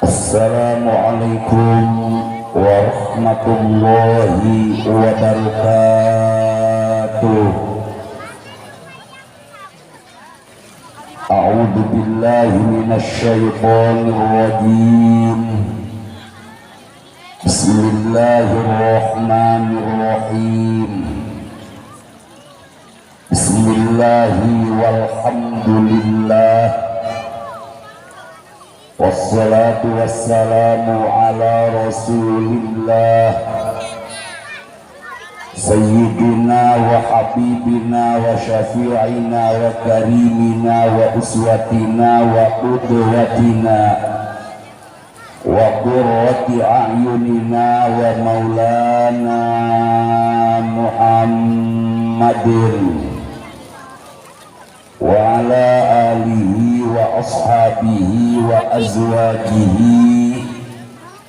السلام عليكم ورحمة الله وبركاته. أعوذ بالله من الشيطان الرجيم. بسم الله الرحمن الرحيم. بسم الله والحمد لله والصلاة والسلام على رسول الله سيدنا وحبيبنا وشفيعنا وكريمنا وأسوتنا وقدوتنا وقرة أعيننا ومولانا محمد وعلى آله وأصحابه وأزواجه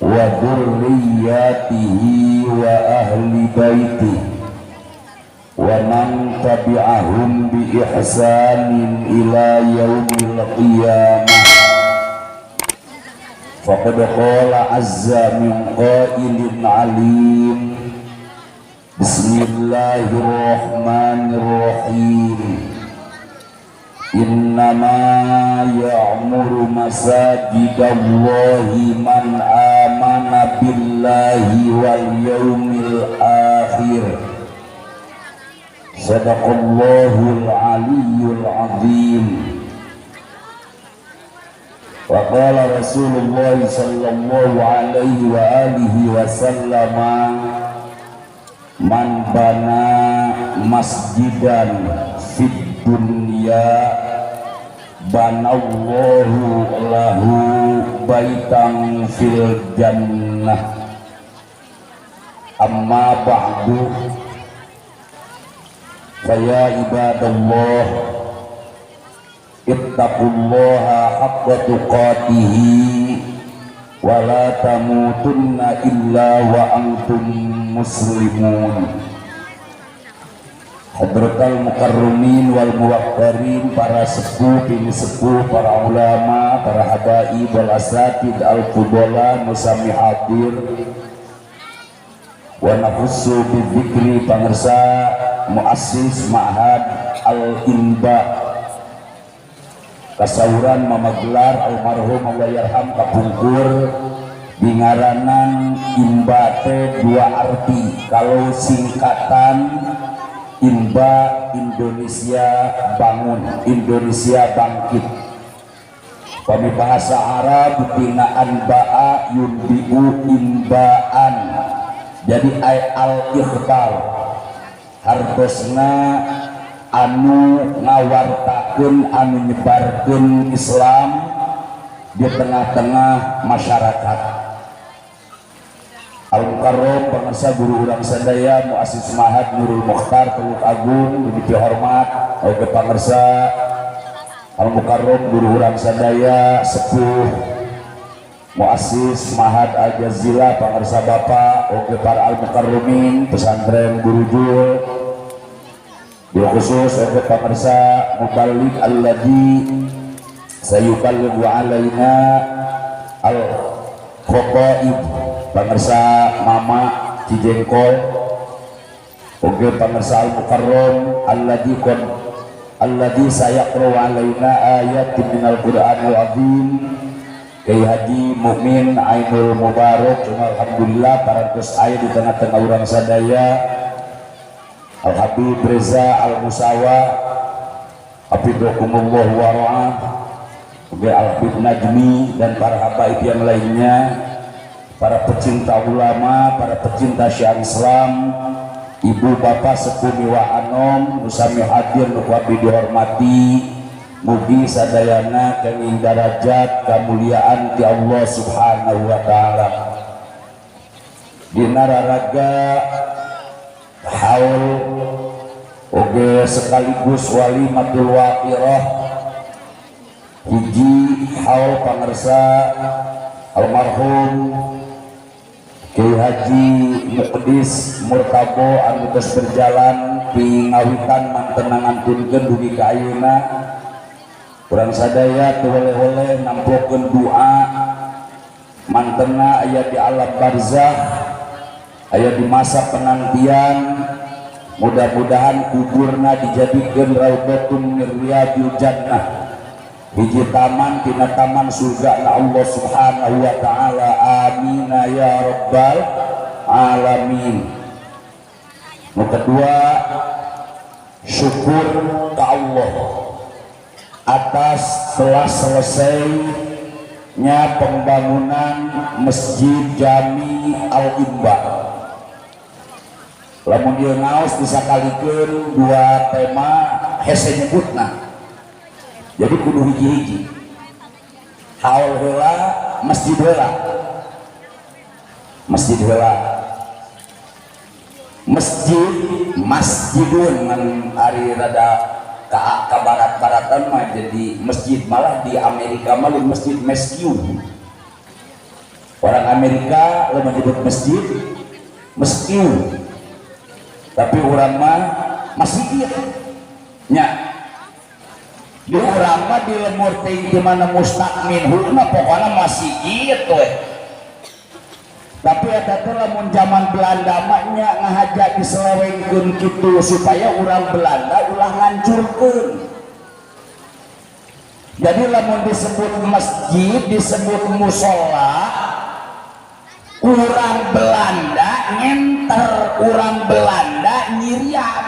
وذرياته وأهل بيته ومن تبعهم بإحسان إلى يوم القيامة. فقد قال عز من قائل عليم: بسم الله الرحمن الرحيم. إنما يعمر مساجد الله من آمن بالله واليوم الآخر. صدق الله العلي العظيم. وقال رسول الله صلى الله عليه وآله وسلم: من بنى مسجدا في الدنيا بنى الله له بيتا في الجنة. أما بعد، فيا عباد الله اتقوا الله حق تقاته ولا تموتن إلا وأنتم مسلمون. Hadratal mukarramin wal muwakkarin, para sepuh, pini sepuh, para ulama, para habaib wal asatid al fudala nu sami hadir, wa nakhussu bidzikri pangersa muassis Ma'had Al Inba kasauran mamagelar almarhum Allah yarham kapungkur. Dingaranan Imba teh dua arti, kalau singkatan Imba Indonesia Bangun, Indonesia Bangkit. Kami bahasa Arab tina anba'a yunbi'u imbaan, jadi ay al ikhbar, hartosna anu ngawartakeun, anu nyebarkeun Islam di tengah-tengah masyarakat. Al Mukarram pangersa guru urang sadaya Muassis Ma'had Nurul Mukhtar Teluk Agung, dihormat oge pangersa Al Mukarram guru urang sadaya sepuh Muassis Ma'had Al Jazila pangersa Bapak, oge para Al Mukarramin pesantren Burujul, bil khusus oge pangersa muballigh alladzi sayuballighu alaina al khotaib pangersa Mama Cijengkol, oge pangersa Al Mukarram alladzi qad alladzi sayaqra alaina ayatin minal Qur'anil azim, Kiai Haji Mukmin Ainul Mubarak. Alhamdulillah parantos aya di tengah-tengah urang sadaya Al Habib Reza Al Musawa hafizakumullah wa ra'ah, oge Al Habib Najmi dan para habaib yang lainnya, para pecinta ulama, para pecinta syiar Islam, ibu bapak sepuh miwah anom nu sami hadir nu abdi dihormati, mugi sadayana kenging darajat kemuliaan ti Allah Subhanahu wa taala. Dina raraga haul oge sekaligus walimatul waqirah hiji haul pangersa almarhum Kiai Haji Muqdis Murtabo anu tos berjalan di ngawitan mangtenang ngantunkeun dugi ka ayeuna, urang sadaya teu weleh-weleh namplokeun doa. Mantena aya di alam barzah, aya di masa penantian. Mudah-mudahan kuburna dijadikan raudhatun min riyadil jannah, hiji taman tina taman surga na Allah Subhanahu wa taala. Amin ya rabbal alamin. Nu kedua, syukur ke Allah atas telah selesainya pembangunan Masjid Jami Al-Imba. Lamun dia ngaos disakalikeun dua tema, hese nyebutna, jadi kudu hiji-hiji, haul heula, masjid heula. Masjid heula, masjid masjidun, ngan ari rada ka barat-baratan mah jadi masjid. Malah di Amerika mah masjid, mesque. Orang Amerika lo menyebut masjid mesque, tapi urang mah masjid nya. Di urang mah di lemur teuing di mana mustaq minhu na, pokoknya masjid we. Tapi eta teh lamun zaman Belanda mah nya ngahaja diselewengkeun kitu supaya urang Belanda ulah ngancurkeun. Jadi lamun disebut masjid, disebut musola, urang Belanda ngenter, urang Belanda nyirian.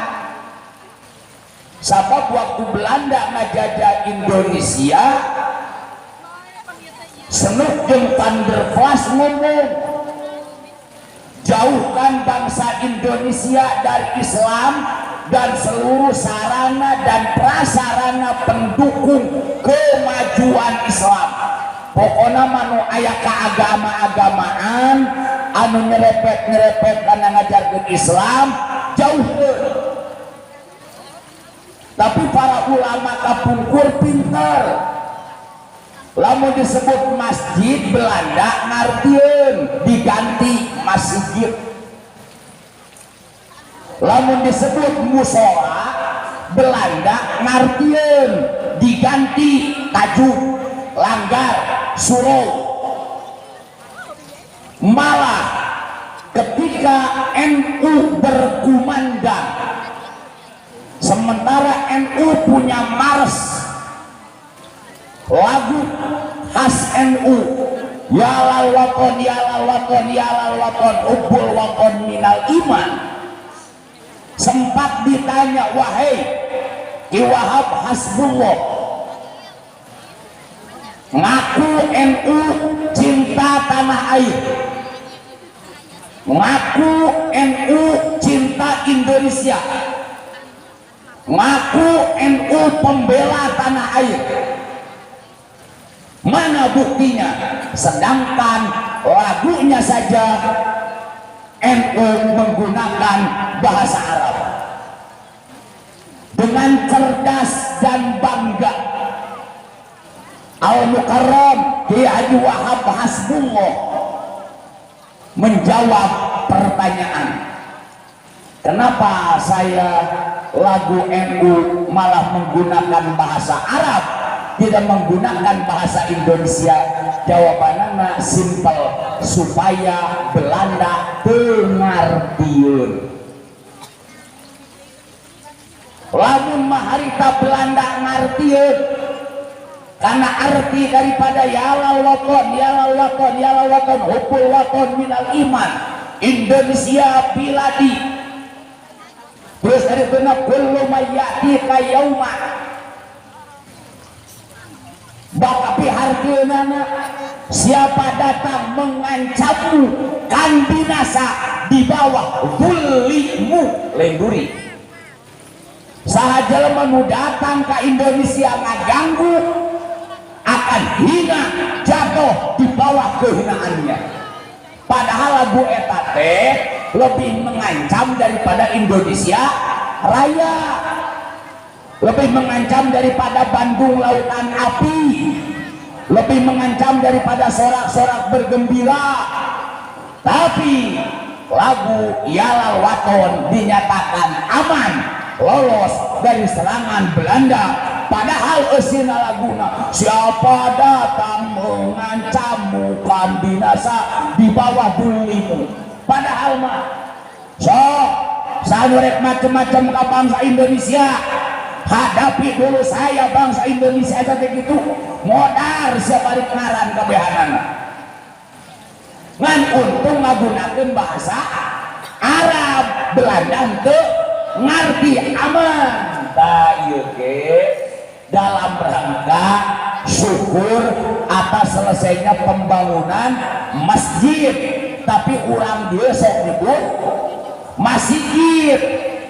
Sabab waktu Belanda ngajajah Indonesia, Snouck jeung Van der Plas ngomong, "Jauhkan bangsa Indonesia dari Islam dan seluruh sarana dan prasarana pendukung kemajuan Islam." Pokoknya mah nu aya keagama-agamaan anu nyerepet-nyerepet karena ngajarkeun Islam, jauhkeun. Tapi para ulama kapungkur pinter. Lamun disebut masjid, Belanda ngartieun, diganti masjid. Lamun disebut musola, Belanda ngartieun, diganti tajuk, langgar, surau. Malah ketika NU berkumandang, sementara NU punya mars, lagu khas NU, "Ya lal waton, ya lal waton, ya lal waton, hubbul waton minal iman", sempat ditanya, "Wahai Ki Wahab Hasbullah, ngaku NU cinta tanah air, ngaku NU cinta Indonesia, ngaku NU pembela tanah air, mana buktinya? Sedangkan lagunya saja NU menggunakan bahasa Arab." Dengan cerdas dan bangga Al-Mukarram Ki Haji Wahab Hasbullah menjawab pertanyaan, "Kenapa saya lagu NU malah menggunakan bahasa Arab, tidak menggunakan bahasa Indonesia?" Jawabannya simpel, supaya Belanda teu ngartieun. Lamun maharita Belanda ngartieun karena arti daripada "Yalal waton, yalal waton, yalal waton, hubbul waton minal iman", "Indonesia biladi", terus dari itu "kullu mayyati kayauma", bakapi hartina siapa datang mengancammu kan binasa di bawah zullimu, lenduri. Saha jelema nu datang ke Indonesia ngaganggu akan hina, jatuh di bawah kehinaannya. Padahal lagu eta teh lebih mengancam daripada Indonesia Raya, lebih mengancam daripada Bandung Lautan Api, lebih mengancam daripada sorak-sorak bergembira. Tapi lagu Yalal Waton dinyatakan aman, lolos dari serangan Belanda. Padahal eusina laguna, "Siapa datang mengancammu kan Islam binasa di bawah dulimu. Padahal mah sok sanurek macam-macam ka bangsa Indonesia, hadapi dulu saya bangsa Indonesia teh gitu modar siapa balik ngaran kabehanana. Ngan untung ngagunakeun bahasa Arab, Belanda henteu ngarti, aman. Tah ieu ge dalam rangka syukur atas selesainya pembangunan masjid, tapi urang dia sok nyebut masjid.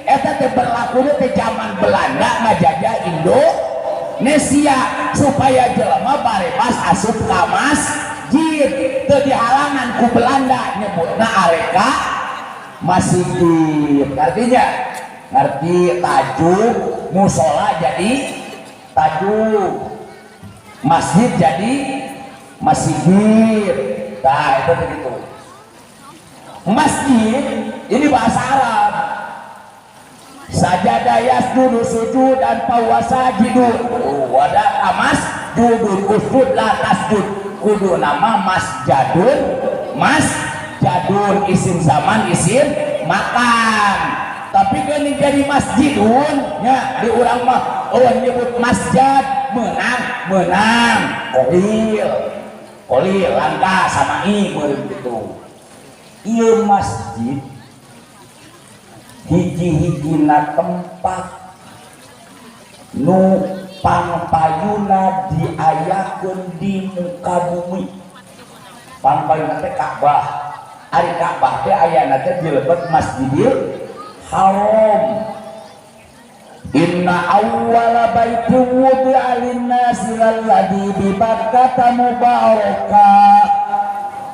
Eta teh berlaku teh zaman Belanda ngajajah Indonesia supaya jelema barebas asup ka masjid, teu dihalangan ku Belanda, nyebutna areka masjid. Artinya ngerti tajuk musola jadi tajuk masjid jadi masjid. Nah, itu begitu. Masjid ini bahasa Arab, sajada yasjudu sujudan fahuwa sajidun, wada mas judun usjud la tasjud, kudu nama masjadun, masjadun isim zaman isim makan. Tapi kan jadi masjidun nya, di urang mah oh nyebut masjid menang menang kolil kolil langka sama i meureun gitu. Ieu masjid hiji-hijina tempat nu pangpayuna diayakeun di muka bumi. Pangpayuna teh Ka'bah. Ari Ka'bah teh ayana teh di lebet Masjidil Haram. Inna awwala baitin wudi'a lin-nasi lalladzi bi Bakkata mubaraka.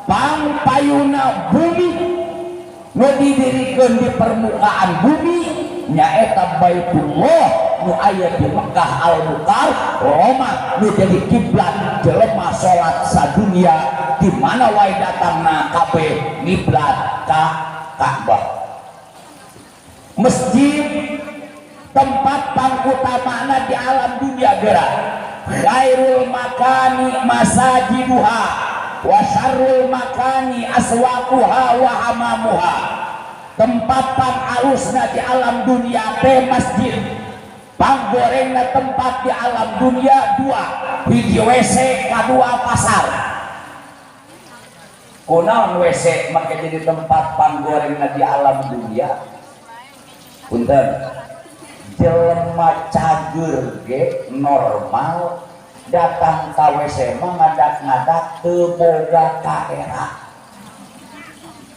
Pangpayuna bumi nu didirikan di permukaan bumi nyaeta Baitullah nu aya di Mekah Al Mukarramah, nu jadi kiblat jelema salat sadunia, di mana wae datangna kabeh ngiblat ka Ka'bah. Masjid tempat pangutamana di alam dunia gerak khairul makani masajiduha wa syarrul makani aswaquha wa hamamuha. Tempat pang alusna di alam dunia teh masjid, panggorengna tempat di alam dunia dua, hiji WC, kadua pasar. Kunaon WC make jadi tempat panggorengna di alam dunia? Punten, jelema cager ge normal datang ka WC mah ngadak-ngadak teu boga kaera.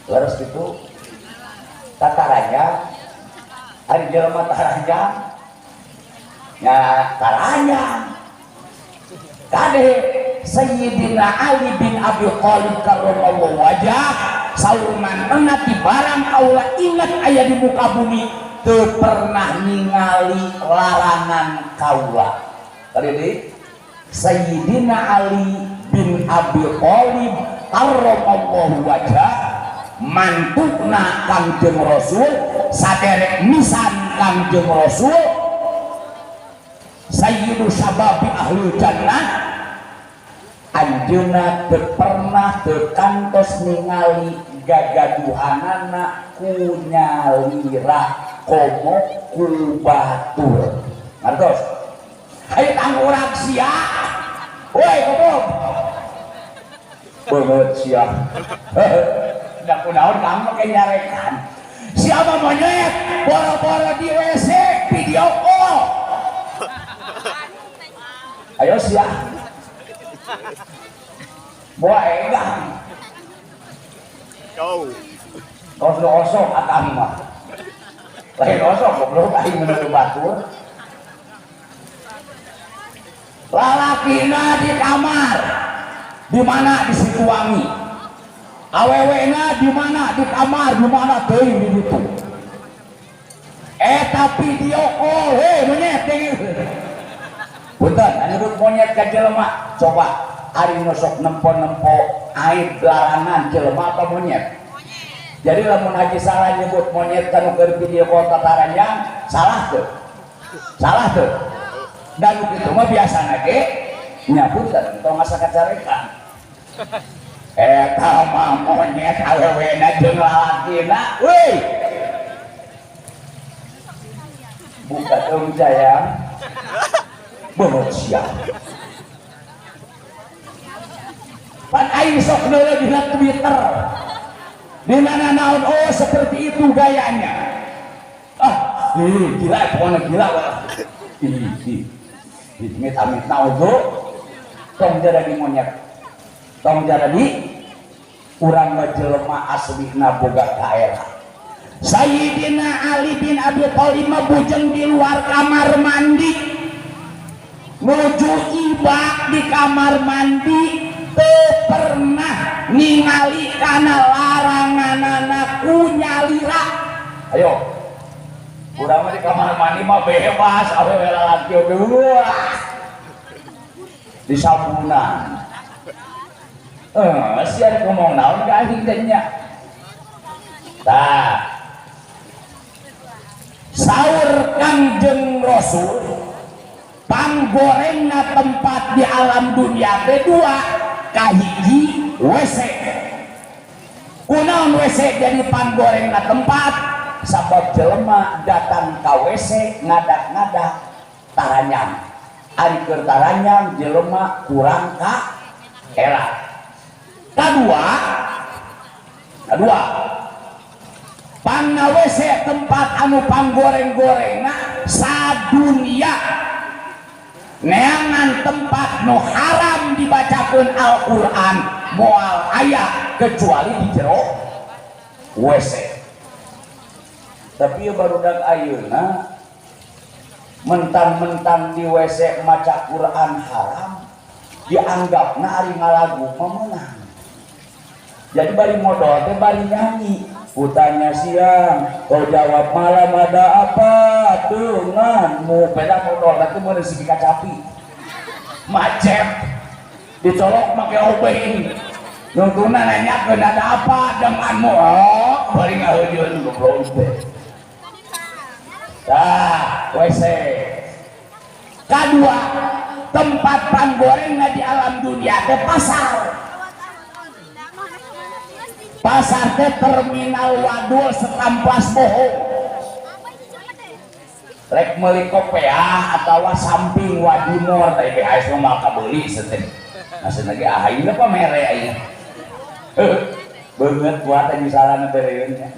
Leres gitu tataranya. Ari jelema taranjang nya taranjang. Kade Sayyidina Ali bin Abi Thalib karramallahu wajah saur mantena ti barang kaula ingat aya di muka bumi teu pernah ningali larangan kaula. Kali ini Sayyidina Ali bin Abi Thalib karramallahu wajah, mantukna Kangjeng Rasul, saderek nisan Kangjeng Rasul, Sayyidu Syababi Ahlul Jannah, anjeunna teu pernah teu kantos ningali gagaduhanana ku nyalira komo ku batur. Ngartos? Ayo tanggurak sia. Woi goblok. Beungeut sia. Da kunaon kamu make nyarekan. Siapa monyet boro-boro di WC video call. Ayo sia. Bawa egang. Go. Kos nu osok akang mah. Lain osok goblok, aing menuju batur. Lalakina di kamar. Di mana? Di Situwangi. Awewena di mana? Di kamar, di mana teuing di ditu. Eta video call, hei monyet deui. Punten, nyebut monyet ka jelema. Coba ari nu sok nempo-nempo aib larangan jelema apa monyet? Jadi lamun haji salah nyebut monyet kanu keur video call tataranjang, salah tuh. Salah tuh. Dan itu mah biasana ge nya punten tong asa kacarekan. Eta mah monyet awewena jeung lalakina weh. Buka dong sayang. Bohong sia. Pan aing sok deuleu dina Twitter. Dina naon oh seperti itu gayanya. Ah, ih gila pokona gila wah. Ih, ih. Amit-amit naozo tong jadi monyet. Tong jadi urang mah jelema aslina boga kaera. Sayyidina Ali bin Abi Thalib mah bujeng di luar kamar mandi. Nuju ibak di kamar mandi teu pernah ningali kana laranganana ku nyalira. Ayo. Urang mah di kamar mandi mah bebas awewe lalaki oge wah. Disabunan. Sia ngomong naon ka aing teh nya. Tah. Saur Kangjeng Rasul panggorengna tempat di alam dunia teh dua, kahiji WC. Kunaon WC jadi panggorengna tempat? Sabab jelema datang ka WC ngadak-ngadak taranyang. Ari keur taranyang jelema kurang ka era. Kadua pangna WC tempat anu panggoreng-gorengna sadunia neangan tempat nu haram dibacakeun Al-Qur'an moal aya kecuali di jero WC. Tapi ya barudak ayeuna mentang-mentang di WC maca Quran haram dianggapna ari ngalagu mah meunang. Jadi bari modal teh bari nyanyi. Kutanya siang, kau jawab malam ada apa denganmu. Beda modal teh mun segi kacapi. Macet. Dicolok make obeng. Nungtuna nanyakeun ada apa denganmu. Oh, bari ngaheujeun goblok teh. Tah, WC. Kadua, tempat panggorengna di alam dunia teh pasar. Pasar teh terminal wadul setamplas bohong. Rek meuli kopeah atawa samping wadimor teh BHS mah moal kabeuli teh. Maksudna ge ayeuna pa mere ayeuna. Beungeut kuat teh misalna bereun nya.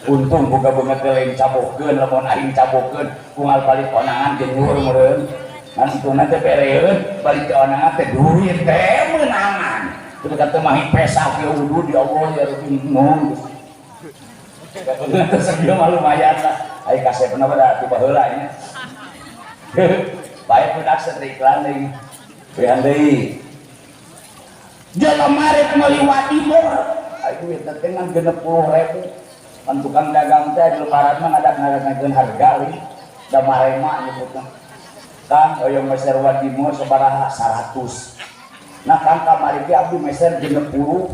Untung boga beungeut teh lain cabokeun lamun aing cabokeun unggal balik konangan jenyur meureun. Ngan ituna teh bereun balik ke onangan teh duit teh meunangan. Itu kata mahi pesah ke wudu di Allah ya Rabbi nung. Beungeut teh sakieu mah lumayan lah. Ai kasepna mah da ti baheula nya. Bae budak teh iklan deui. Behan deui. Jelema rek meuli wadimor, ai duit teh ngan 60.000. Pan tukang dagang teh di lebaran mah ngadak-ngadakkeun harga euy. Da marema nyebutna. Kang hoyong meser wadimor sabaraha 100. Nah kang kamari ge abdi meser 60. Oh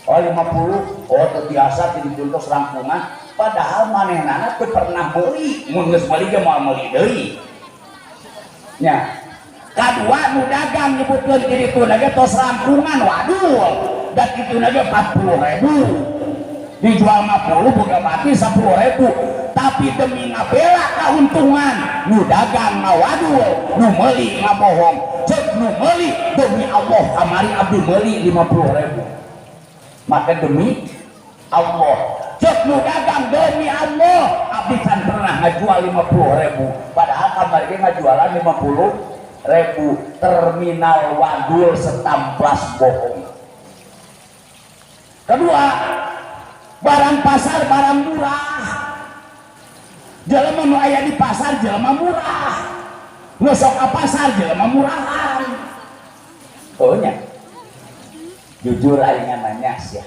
50. Oh teu tiasa ti dituntos rangkungan. Padahal manehnana teu pernah meuli. Mun geus meuli ge moal meuli deui. Nya. Kadua nu dagang nyebutkeun ti dituna ge tos rangkungan waduh. Da kituna ge 40.000. Dijual 50 boga mati 10.000. Tapi demi ngabela kauntungan nu dagang ngawadul, nu meuli ngabohong. Cek nu meuli demi Allah kamari abdi meuli 50.000. Maka demi Allah. Cek nu dagang demi Allah abdi can pernah ngajual 50.000. Padahal kamari ge ngajualan 50.000. Terminal wadul setamplas bohong. Kedua, barang pasar barang murah. Jelema nu aya di pasar jelema murah. Nu sok ka pasar jelema murahan. Oh nya. Jujur aing nanya sia.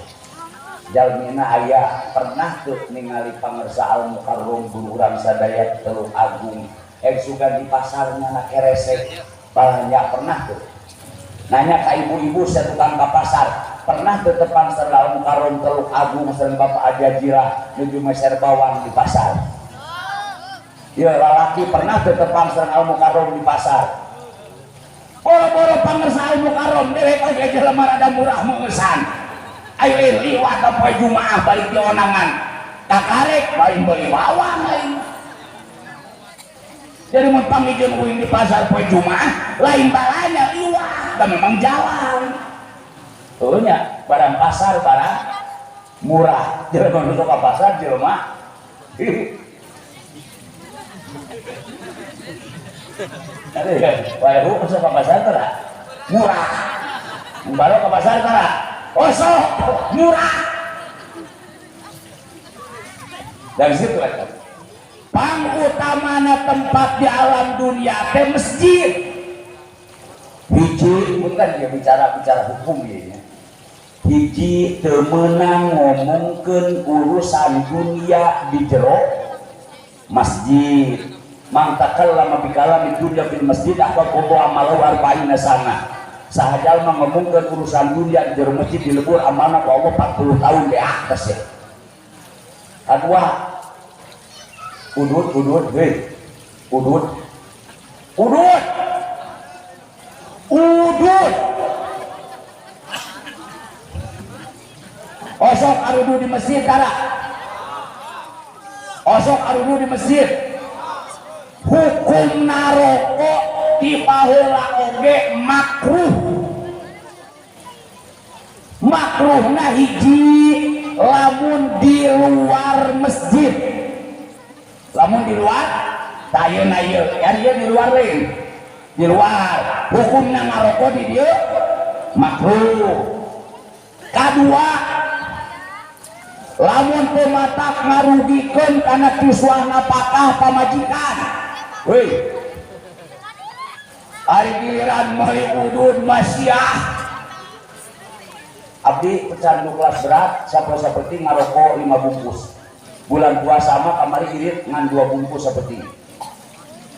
Jalmina aya pernah teu ningali pangersa Al Mukarram guru urang sadaya Teluk Agung. Sugan di pasarnya na keresek. Balanya pernah tuh. Nanya ka ibu-ibu saya tukang ka pasar. Pernah teu tepang sareng Al Mukarram Teluk Agung sareng Bapak Ajajirah nuju meser bawang di pasar. Ya lalaki pernah teu tepang sareng Al Mukarram di pasar. Boro-boro Pangersa Al-Mukarram dewek oge jelema rada murah mengesan. Ayo liwat poe Jumaah balik di onangan. Kakarek lain beli bawang lain. Jadi mun pangijun uing di pasar poe Jumaah lain balanya liwat, da memang jalan. Heuh nya, barang pasar barang murah. Jelema nu ka pasar jelema. Wae hu sok ka pasar tara murah. Baru ke pasar tara osok murah. Dari situ eta. Pangutamana tempat di alam dunia teh masjid. Hiji punten dia bicara-bicara hukum ieu nya. Hiji teu meunang ngomongkeun urusan dunia di jero masjid. Man takallama bi kalami dunya fil masjid ahbaqallahu amalahu arba'ina sana. Saha jalma ngomongkeun urusan dunia di jero masjid dilebur amalna ku Allah 40 tahun di atas ya. Kadua udud udud heuy. Udud. Udud. Udud. Osok arudu di masjid tara. Osok arudu di masjid. Hukum narokok di baheula oge makruh. Makruhna hiji lamun di luar masjid. Lamun di luar tayeuna ieu, ya ieu di luar lain. Di luar hukumna ngarokok di dieu makruh. Kadua lamun pematak ngarugikeun kana kiswah napakah pamajikan. Woi, ari giliran meuli udud masiah. Abdi pecandu kelas berat sapoe-sapoe ngarokok 5 bungkus. Bulan puasa mah kamari irit ngan 2 bungkus sapeting.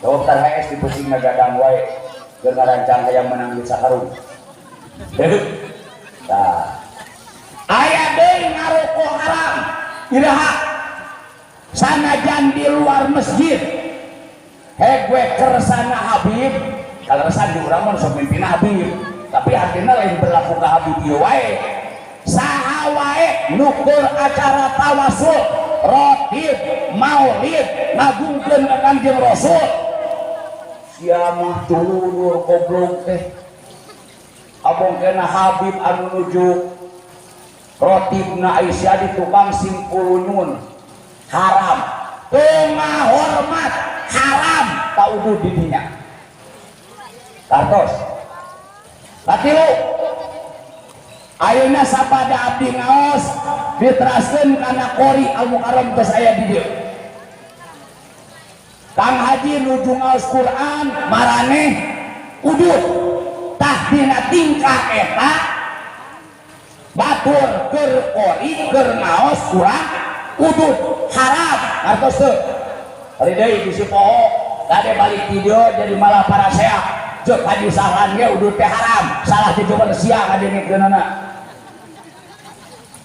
Dokter HS di pusing ngagadang wae keur ngarancang hayang menang duit sakarung. Tah. Aya deui ngarokok haram. Iraha sanajan di luar masjid. Hek we kersana Habib, kaleresan di urang mah sok mimpin Habib, tapi artinya lain berlaku ka Habib ieu wae. Saha wae nukur acara tawasul, rotib, maulid, ngagungkeun ka Kangjeng Rasul. Sia mah dulur goblok teh. Abong kena Habib anu nuju rotibna Aisyah di tukang singkulunyun haram. Teu ngahormat haram taudu di dinya. Kartos. Katilu ayeuna sapada abdi ngaos diteraskeun kana qori Al-Mukarram geus aya di dieu. Kang Haji nuju ngaos Quran maraneh udud tah dina tingkah eta batur keur qori keur ngaos Quran udud haram. Kartos teu? Hari deui bisi poho kade balik video jadi malah paraseak jeung Haji Sahlan ge udud teh haram salah dicoba sia ngadengkeunana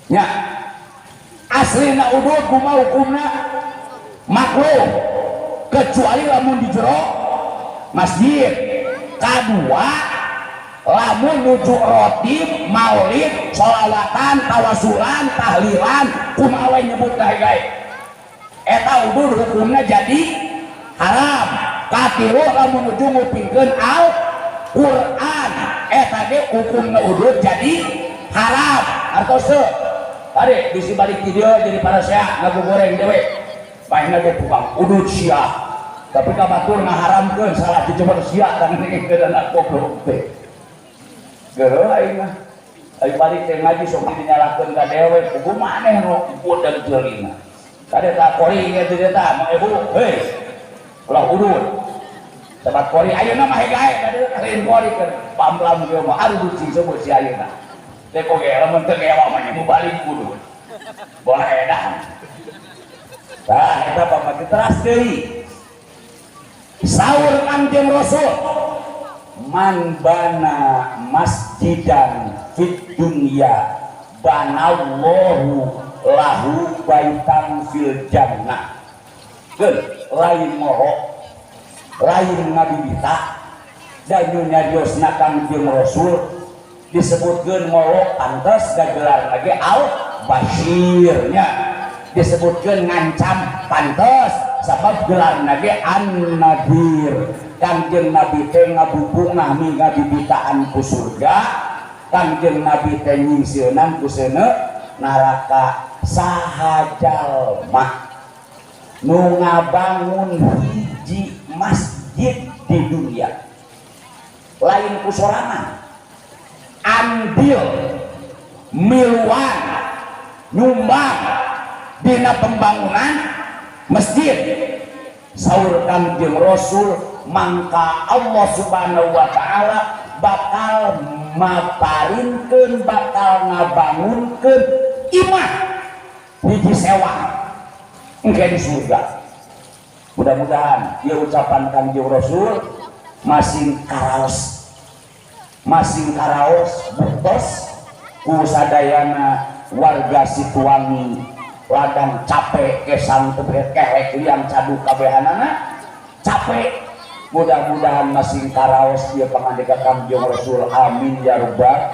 nya. Aslina udud kumaha hukumna makruh kecuali lamun di jero masjid. Kadua lamun nuju rotib maulid sholawatan tawasulan tahlilan kumaha we nyebut teh gae eta udud hukumna jadi haram. Katilu lamun nuju ngupingkeun Al-Qur'an eta ge hukumna udud jadi haram. Artos teu? Tadi bisi balik video jadi parasea ngagogoreng dewe bae ge tukang udud sia tapi ka batur ngaharamkeun salah dicoba sia tangan goblok teh. Geureuh aing mah aing balik teh ngaji sok dinyalahkeun ka dewe kudu maneh nu dan jeulina. Kade tak kori ge teh eta mah ibu heuy ulah udud sabat kori ayeuna mah hegae kade lain kori keur pamlam ge mah aduh cing sebut si ayeuna teh koge lamun teu ngewa mah nyamu balik udud bola edan. Tah eta bapak teras deui saur Kangjeng Rasul man bana masjidan fid dunya banallahu lahu baitan fil jannah. Geun lain moho lain ngabibita Dan nu nyariosna Kangjeng Rasul disebutkeun ngolok pantes gagelar lagi al basyirnya, disebutkeun ngancam pantes sabab gelar lagi an-nadir. Kangjeng Nabi teh ngabubungah mi ngabibitaan ku surga, Kangjeng Nabi teh nyingsieunan ku seuneu neraka. Saha jalma nu ngabangun hiji masjid di dunia lain ku sorangan, andil miluan nyumbang dina pembangunan masjid, saur Kangjeng Rasul, mangka Allah Subhanahu wa Ta'ala bakal maparinkeun, bakal ngabangunkeun imah hiji sewang engke di surga. Mudah-mudahan ieu ucapan Kangjeng Rasul masing karaos, masing karaos buktos ku sadayana warga Situwangi, ladang capek, kesang tebet, kelek liang cadu, kabehanana capek. Mudah-mudahan masing karaos ieu pangandika Kangjeng Rasul. Amin ya rabbal.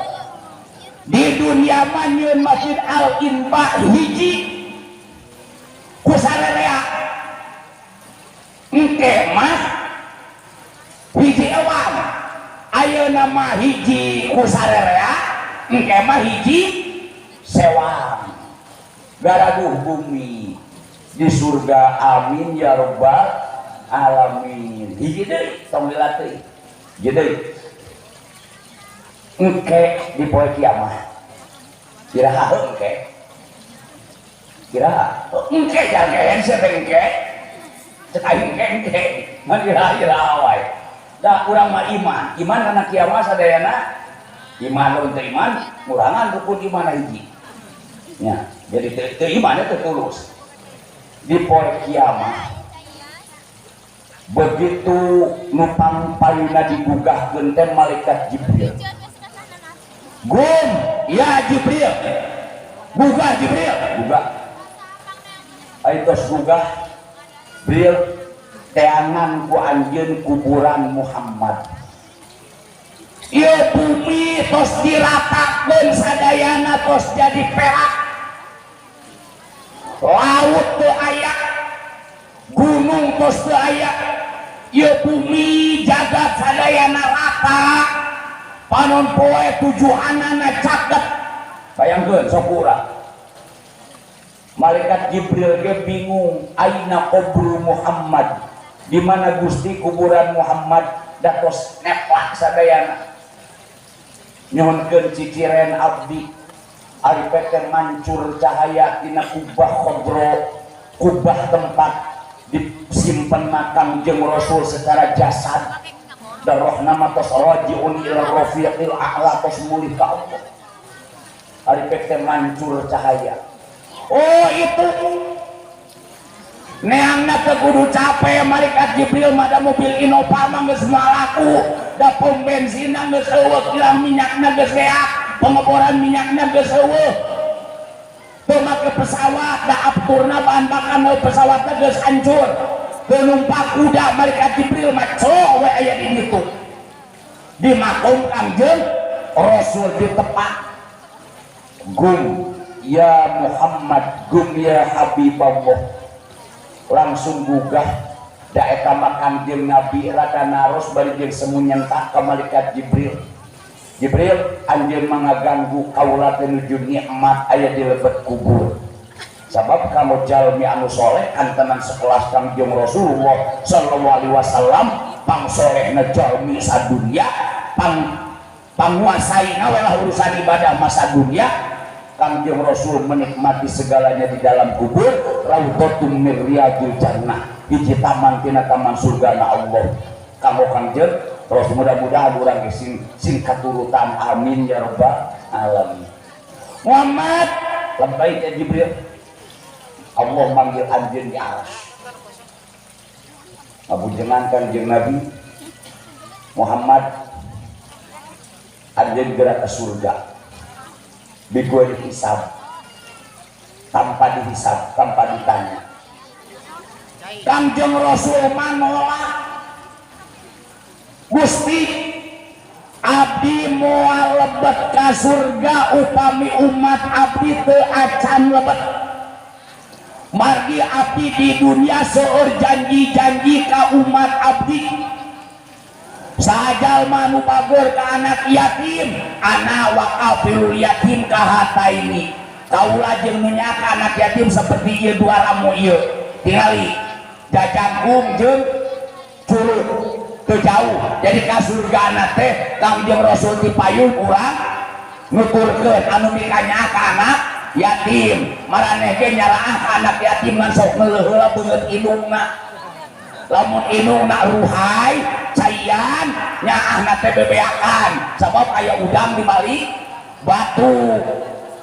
Di dunia mah nyieun Masjid Al Infa hiji ku sarerea, engke mah hiji ewang. Ayeuna mah hiji ku sarerea, engke mah hiji sewang garaduh bumi di surga. Amin ya rabbal alamin. Hiji deui, tong dilatih, hiji deui. Engke di poe kiamat iraha? Engke iraha? Engke jangan siapa engke, cek aing engke engke man iraha iraha wae. Da urang mah iman, iman kana kiamat sadayana iman. Lamun teu iman, ngurangan rukun iman hiji nya, jadi teu iman teu tulus. Di poe kiamat begitu nu pangpayuna digugahkeun teh malaikat Jibril. Gum ya Jibril, gugah Jibril, gugah. Ayo tos gugah Jibril, teangan ku anjeun kuburan Muhammad. Ieu bumi tos diratakeun sadayana, tos jadi perak, laut teu aya, gunung tos teu aya. Ieu bumi jagat sadayana rata, panon poe tujuhanana caket. Bayangkeun sok urang, malaikat Jibril ge bingung, aina qabru Muhammad, di mana Gusti kuburan Muhammad, da tos neplak sadayana. Nyuhunkeun ciciren abdi, ari teh mancur cahaya dina kubah khadra, kubah tempat disimpan Kangjeng Rasul secara jasad, dan rohna mah tos rajiun ila rafiqil a'la, tos mulih ka Allah. Ari teh mancur cahaya. Oh, itu neangna teu kudu capek malaikat Jibril mah, da mobil Innova mah geus moal laku, da pom bensinna geus eueuh, kilang minyakna geus beak, pengeboran minyakna geus eueuh. Teu make pesawat, da apturna bahan bakar pesawatna geus hancur. Teu numpak kuda, malaikat Jibril mah cok we aya di ditu di makom Kangjeng Rasul ditepak. Gum ya Muhammad, gum ya Habiballah. Langsung gugah, da eta mah Kangjeng Nabi rada naros bari jeung semu nyentak ka malaikat Jibril. Jibril, anjeun mah ngaganggu kaula teh nuju nikmat aya di lebet kubur, sabab kamu jalmi anu soleh kantenan sekelas Kangjeng Rasulullah sallallahu alaihi wasallam, pang solehna jalmi sadunya, pang panguasaina we lah urusan ibadah masa dunia. Kangjeng Rasul menikmati segalanya di dalam kubur, raudhatum min riyadil jannah, hiji taman tina taman surga na Allah kamu Kangjeng Rasul. Mudah-mudahan urang ge sing sing katurutan. Amin ya rabbal alamin. Muhammad, labbaik ya Jibril. Allah manggil anjeun di aras. Ngabujengan Kangjeng Nabi Muhammad, anjeun gerak ke surga bighairi hisab, tanpa dihisab, tanpa ditanya. Kangjeng Rasul manolak, Gusti. Abdi moal lebet ka surga upami umat abdi teu acan lebet. Margi abdi di dunia seueur janji-janji ka umat abdi. Saha jalma nu bageur ka anak yatim, ana wa kafilul yatim kahataini. Kaula jeung nu nyaah anak yatim seperti ieu dua ramu ieu. Tingali jajangkung jeung curug teu jauh. Jadi ka surgana teh Kangjeng Rasul ti payun urang nuturkeun anu mikanyaah ka anak yatim. Maraneh ge nyaraah ka anak yatim ngan sok ngeuleuh heula beungeut indungna. Lamun indungna ruhai caian nyaahna teh bebeakan sabab aya udang di balik batu,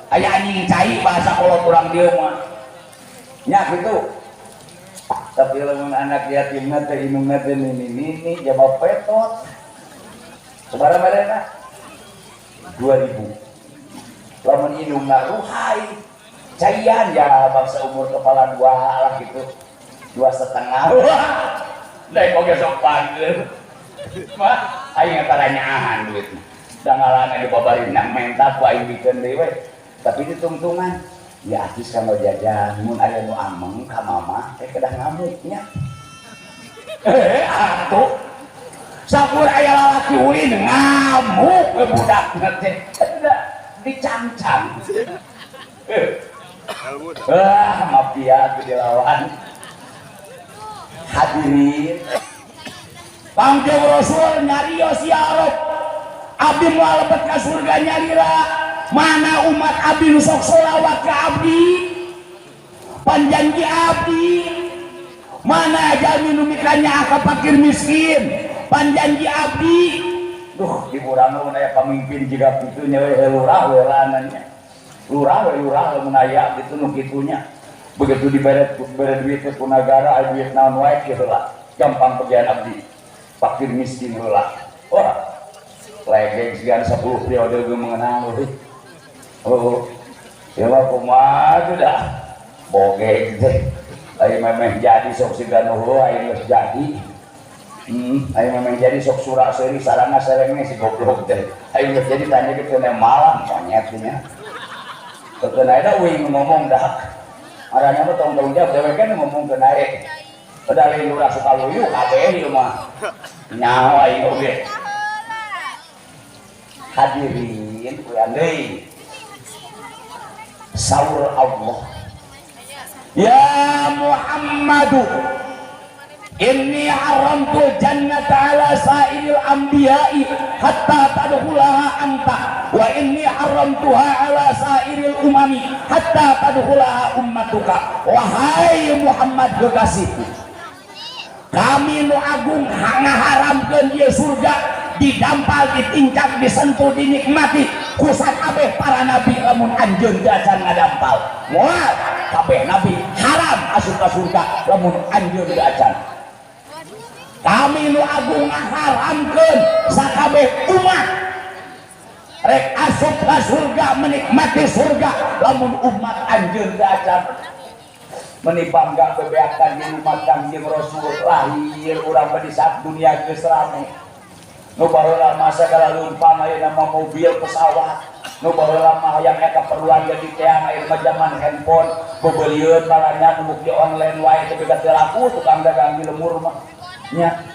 aya anjing cai bahasa kolot urang dieu mah nya kitu. Tapi lamun anak yatimna teh indungna teh nini-nini jawab petot sabaraha merena 2000. Lamun indungna ruhai caian ya bangsa umur kepala dua lah gitu, 2,5. Dek oge sok panggil mah aing tara nyaahan duit da ngalana di babarina menta ku aing bikeun deui we. Tapi ditungtungan ya artis kanggo jajan mun aya nu ameng ka mama teh kedah ngamuk nya. Atuh sakur aya lalaki ulin ngamuk ke budak teh tidak dicancang. Wah, mafia tuh dilawan. Hadirin, Kangjeng Rasul nyarios, ya Rob, abdi moal lebet ka surga nyalira. Mana umat abdi nu sok sholawat ka abdi, panjanji abdi? Mana jalmi nu mikanyaah ka fakir miskin, panjanji abdi? Duh, di urang mah aya pamimpin jiga kitu nya we, lurah we lanannya, lurah we, lurah lamun aya gitu nu kitunya. Begitu dibere bere duit ku nagara, aya duit naon wae kieu lah, gampang bagian abdi fakir miskin heula. Wah, legeng segan 10 periode ge mengenang euy. Oh ya mah kumaha tuh dah bogeg teh aya memeh jadi sok siga nu heuh aya geus jadi. Aya memeh jadi sok sura-seuri sarana serenge si goblok teh. Aya geus jadi tanya gitu malah monyet nya. Teu da uing ngomong dah. Arana mah tong tanggung jawab dewek kan ngomong ke naik. Udah lain lurah Sukaluyu kabeh ieu mah. Nyaho aing oge. Hadirin kuyan deui. Saur Allah, ya Muhammadu, inni haramtul jannata ala sairil anbiya'i hatta tadkhulaha anta wa inni haramtuha ala sairil umami hatta tadkhulaha ummatuka. Wahai Muhammad kekasihku, kami nu agung ngaharamkeun ieu surga didampal, ditincak, disentuh, dinikmati ku sakabeh para nabi lamun anjeun teu acan ngadampal. Moal kabeh nabi haram asup ka surga lamun anjeun teu acan. Kami nu agung ngaharamkeun sakabeh umat rek asup ka surga menikmati surga lamun umat anjeun teu acan. Meni bangga bebeakan di umat Kangjeng Rasul lahir urang mah di saat dunia geus rame. Nu baheula mah sagala leumpang ayeuna mah mobil pesawat. Nu baheula mah hayang aya keperluan jadi teang ayeuna mah zaman handphone bebelieun balanja nu di online wae tapi teu laku tukang dagang di lemur mah nya.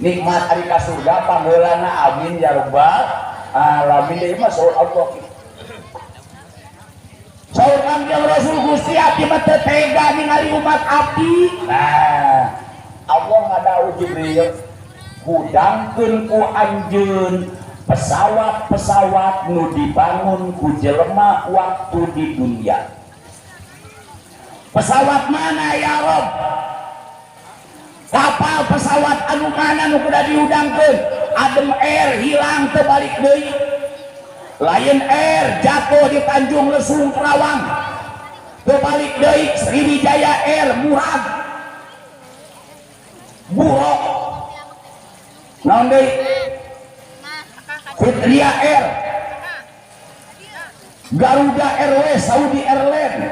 Nikmat ari ka surga pangheulana, amin ya rabbal alamin. Deui mah saur Allah kitu. Saur Kangjeng Rasul, Gusti, abdi mah teu tega ningali umat abdi. Nah, Allah ngadawuh Jibril, hudangkeun ku anjeun pesawat-pesawat nu dibangun ku jelema waktu di dunia. Pesawat mana ya Rob? Kapal pesawat anu mana nu kudu dihudangkeun? Adam Air hilang teu balik deui. Lion Air jatuh di Tanjung Lesung, Kerawang, teu balik deui. Sriwijaya Air murag buruk. Naon deui? Fitria Air, Garuda Airways, Saudi Airlines,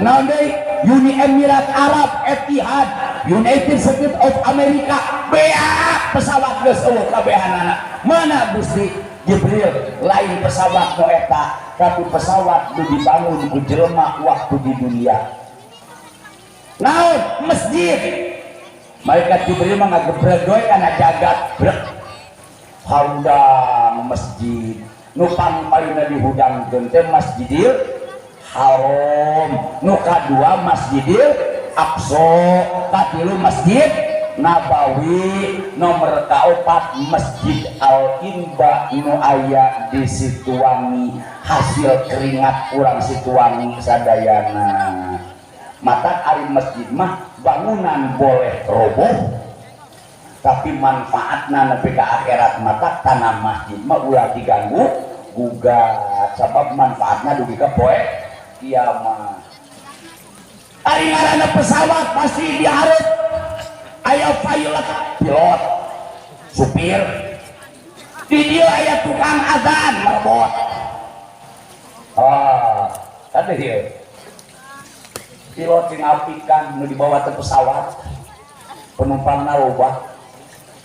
naon deui? Uni Emirat Arab, Etihad, United States of America. Beak pesawat geus euweuh kabehanana. Mana Gusti Jibril? Lain pesawat nu eta, tapi pesawat nu dibangun ku jelema waktu di dunia. Naon? Masjid. Malaikat Jibril mah ngagebreg we kana jagat, brek harudang masjid. Nu pangpalina dihudangkeun teh Masjidil Haram, nu kadua Masjidil Aqsa, katilu Masjid Nabawi, nomor kaopat Masjid Al Inba nu aya di Situwangi, hasil keringat urang Situwangi sadayana. Matak ari masjid mah bangunan boleh roboh, tapi manfaatna nepi ka akhirat. Matak tanah masjid mah ulah diganggu gugat, sabab manfaatna dugi ka poe kiamat. Ari ngaranna pesawat pasti dihareup aya pilot, pilot, supir. Di dieu aya tukang azan merebot. Ah, tadi ieu pilot sing apikan nu dibawa ke pesawat, penumpangna loba.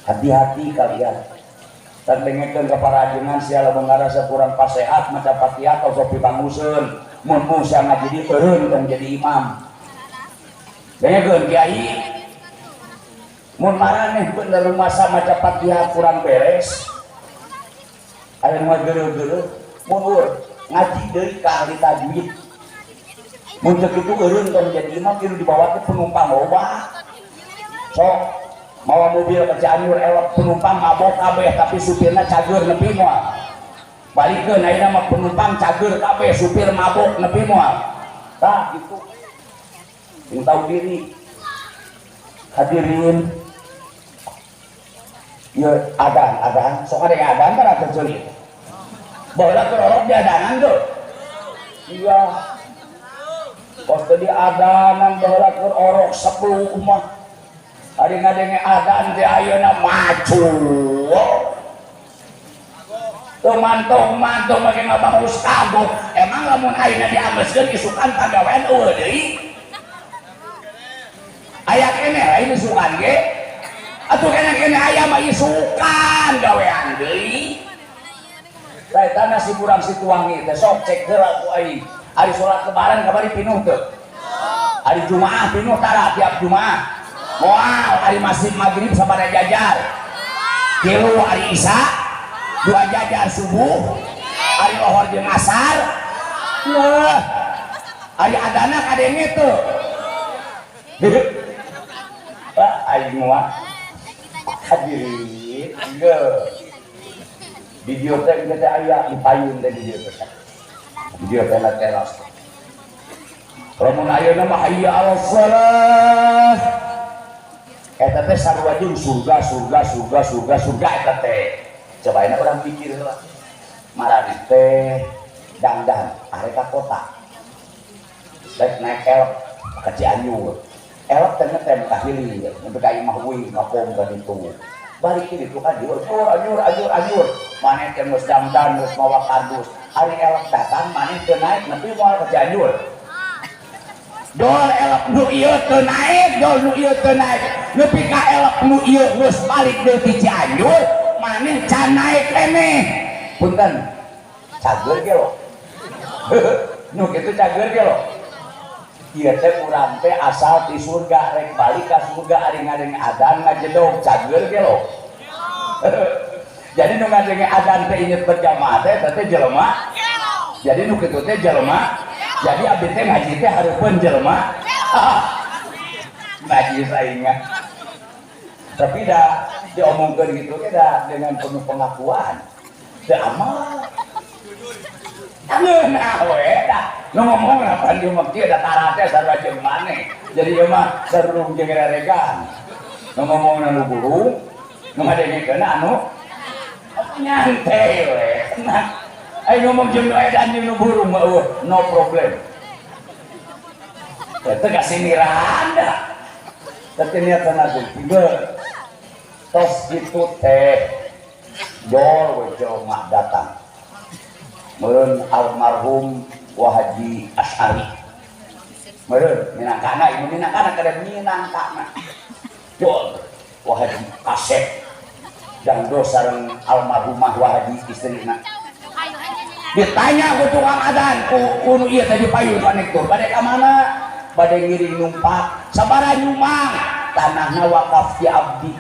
Hati-hati kalian dan dengekeun ka para ajengan sia. Lamun ngarasa kurang pasehat, maca Fatihah atau sok pipanguseun. Mun mu sia ngaji di eureun, tong jadi imam. Dengekeun kiai, mun maraneh bener rumasa maca Fatihah kurang beres, aya nu geureuh-geureuh, mundur ngaji deui ka ahli tajwid. Mun teu kitu eureun, tong jadi imam. Ieu dibawa ke penumpang loba. Sok mawa mobil ke Cianjur, elok penumpang mabok kabeh tapi supirna cager, nepi moal? Balikeun, ayeuna mah penumpang cager kabeh, supir mabok, nepi moal? Tah gitu, yang tahu diri. Hadirin ya, adan adan sok ada yang adan kan ada ceuli baheula keur orok di adanan tuh. Iya, kos tadi adanan baheula keur orok 10 mah. Ari ngadenge adan teh ayeuna maju. Tuh mantung-mantung make ngabangus kagok. Emang lamun ayeuna diameskeun, isukan pagawean euweuh deui? Aya keneh lain isukan ge. Atuh keneh-keneh aya mah isukan gawean deui. Tah, eta nasib urang Situwangi teh. Sok cek heula ku aing. Ari salat lebaran kamari pinuh teu? Ari Jumaah pinuh tara tiap Jumaah? Moal. Ari masjid maghrib sabada jajar? Tilu. Ari Isya dua jajar. Subuh, ari lohor jeung asar. Wah, ari adana kadenge teu? Wah, aing mah, hadirin geus di dieu teh teh aya di payun teh, di dieu teh, di dieu teh na teras. Lamun ayeuna mah hayya 'alas shalah, eta teh sarua jeung surga, surga, surga, surga, surga eta teh. Coba enak orang pikir lah, maraneh teh dangdan arek ka kota, rek naik elf ka Cianjur. Elf teh ngetem ka hilir nepi ka imah uing, ka pom ka ditu, balik itu kan dieu ajur ajur ajur ajur. Maneh teh geus dangdan, geus mawa kardus. Ari elf datang, maneh teu naik, nepi moal ka Cianjur? Dol elf nu ieu teu naik, dol nu ieu teu naik, nepi ka elf nu ieu geus balik deui ti Cianjur, maneh can naik keneh. Punten, cager ge lo nu kitu, cager ge lo. Ieu teh urang teh asal ti surga rek balik ka surga. Ari ngadenge adan ngajedog, cager ge lo. Jadi nu ngadenge adan teh inget berjamaah teh teh jelema. Jadi nu kitu teh jelema. Jadi abdi teh ngaji teh hareupeun jelema ngaji saingan, tapi dah diomongkeun gitu teh dah dengan penuh pengakuan teu amal. Ngeunah we dah nu ngomong apa di mah kieu da tara teh sarua jeung maneh. Jadi ieu mah sarurung jeung reregan. Nu ngomongna nu burung, nu ngadengekeun anu nyantai we. Nah, ayo ngomong jeung nu edan jeung nu burung mah euweuh, no problem. Eta kasih Miranda. Tapi niat sana tiga. Tos gitu teh jol we jelema datang. Meureun almarhum Wa Haji Asy'ari. Meureun minangkana ieu minangkana kada minangkana. Jol Wahaji kasep dan sareng almarhumah Wahaji istrina. Ditanya ku tukang adan ku nu ieu tadi payun konektor bade ka mana? Bade ngiring numpak sabaraha nyumang tanahna wakaf ti abdi.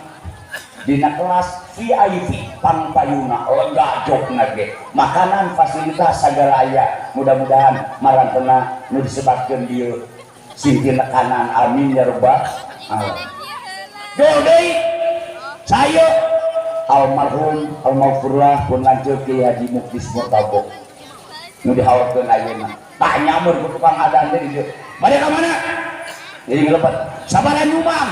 Dina kelas VIP pangpayuna lega jokna ge makanan fasilitas sagala aya mudah-mudahan marantena nu disebatkeun dieu sing tinekanan amin ya rabbal alamin. Jol deui sayo almarhum almaghfurlah pun lanceuk Kiai Haji Muklis Murtabo nu dihawarkeun ayeuna tanya mun ku tukang adan teh di dieu bade ka mana jadi ngelepat sabaraha nyumang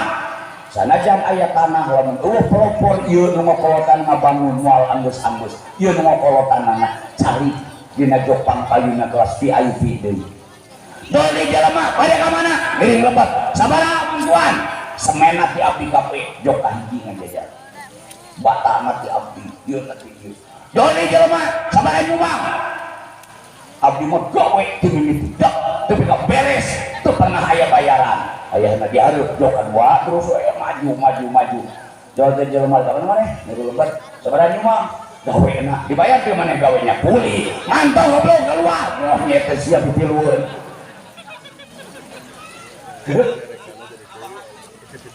sanajan aya tanah lamun eueuh pelopor ieu nu ngokolotan ngabangun moal anggeus-anggeus ieu nu ngokolotanana cari dina jok pangpayuna kelas VIP deui. Dol di jelema bade ka mana ngiring lebat sabaraha bantuan semena ti abdi kape jok kahiji ngajajar batana ti abdi ieu na ti ieu. Dol di jelema sabaraha nyumang abdi mah gawe ti mimiti tapi ka beres teu pernah aya bayaran ayahna dihareup jok kadua terus aya maju maju maju jauh teh jelema ka mana maneh ngiring lebat sabaraha nyumang gawena dibayar teh maneh gawenya kuli mantau goblok keluar oh nya teh siap ditilueun.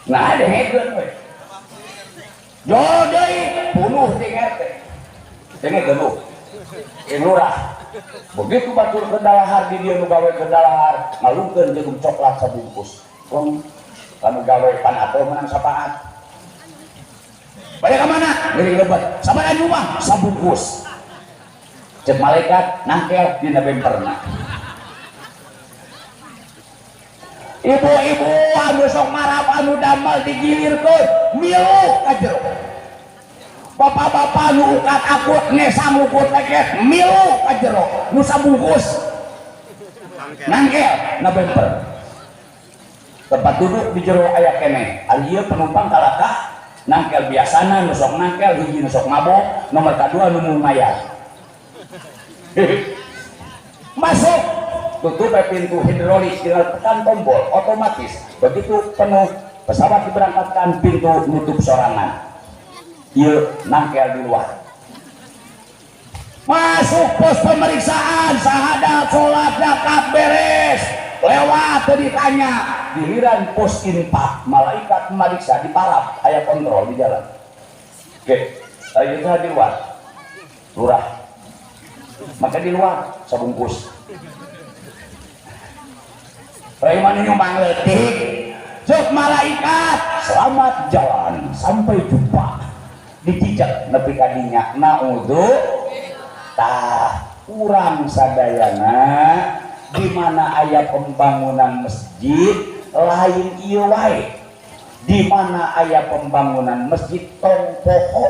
Nah ada hegeun we jauh deui bunuh ting RT dengekeun lu jeung lurah begitu batur kendalahar di dieu nu gawe kendalahar ngalungkeun jeung coklat sabungkus wong kanu gawe pan atau menang sapaat bade ka mana ngiring lebat sabaraha nyumang sabungkus cek malaikat nangkel dina bemperna. Ibu-ibu anu sok marab anu damel digilirkeun milu ka jero. Bapak-bapak nu ukat akut ngesang ukut leket milu ka jero nu sabungkus nangkel na bemper. Tempat duduk di jero aya keneh. Ari ieu penumpang kalakah nangkel biasana nu sok nangkel hiji nu sok mabok nomor kadua nu mayar. Masuk tutup pintu hidrolis tinggal tekan tombol otomatis begitu penuh pesawat diberangkatkan pintu nutup sorangan ieu nangkel di luar. Masuk pos pemeriksaan syahadat sholat zakat beres lewat teu ditanya giliran pos infak malaikat memeriksa di parap aya kontrol di jalan. Oke ayeuna di luar lurah maka di luar sabungkus Raiman nyumbang leutik cek malaikat selamat jalan sampai jumpa dicicek nepi ka dinya naudzu tah urang sadayana di mana aya pembangunan masjid lain ieu wae di mana aya pembangunan masjid tong poho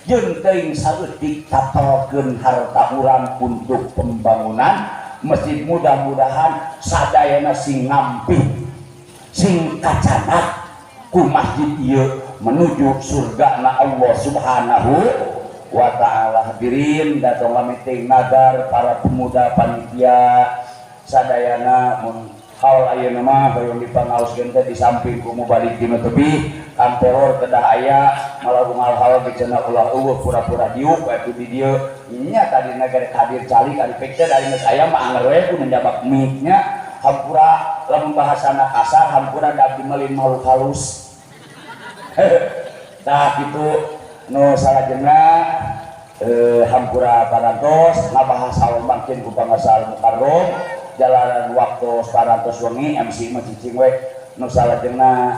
jeung teuing saeutik tapelkeun harta urang untuk pembangunan masjid mudah-mudahan sadayana sing ngampih sing kacanak ku masjid ieu menuju surga na Allah Subhanahu wa ta'ala. Hadirin datang lamiting nadar para pemuda panitia sadayana mun haul ayeuna mah hoyong dipangaoskeun teh di samping ku mubalik dina tebih kantoror kedah aya malah hal ge cenah ulah eueuh pura-pura diuk atuh di dieu nya tadi negara hadir calik ari pek teh dari geus aya mah anger we ku njabak mic-nya hampura lamun bahasana kasar hampura da abdi mah makhluk halus. Tah kitu nu salajengna hampura parantos ngabahas haul mangkin ku pangasal Mukarrom jalanan waktu parantos wengi MC mah cicing we nu salajengna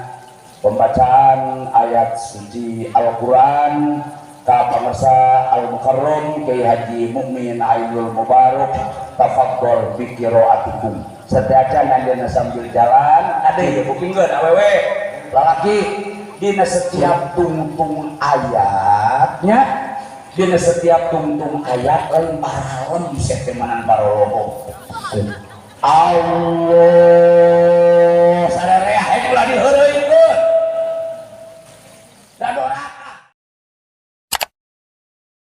pembacaan ayat suci Al-Qur'an ka pangasa Al-Mukarram Kiai Haji Mukmin Ainul Mubarok tafaddal bi qiraatikum. Setiacan anjeunna sambil jalan ade ieu kupingkeun awewe lalaki dina setiap tungtung ayatnya dina setiap tungtung ayat lain paralem bisa temanan paroloho. Allahu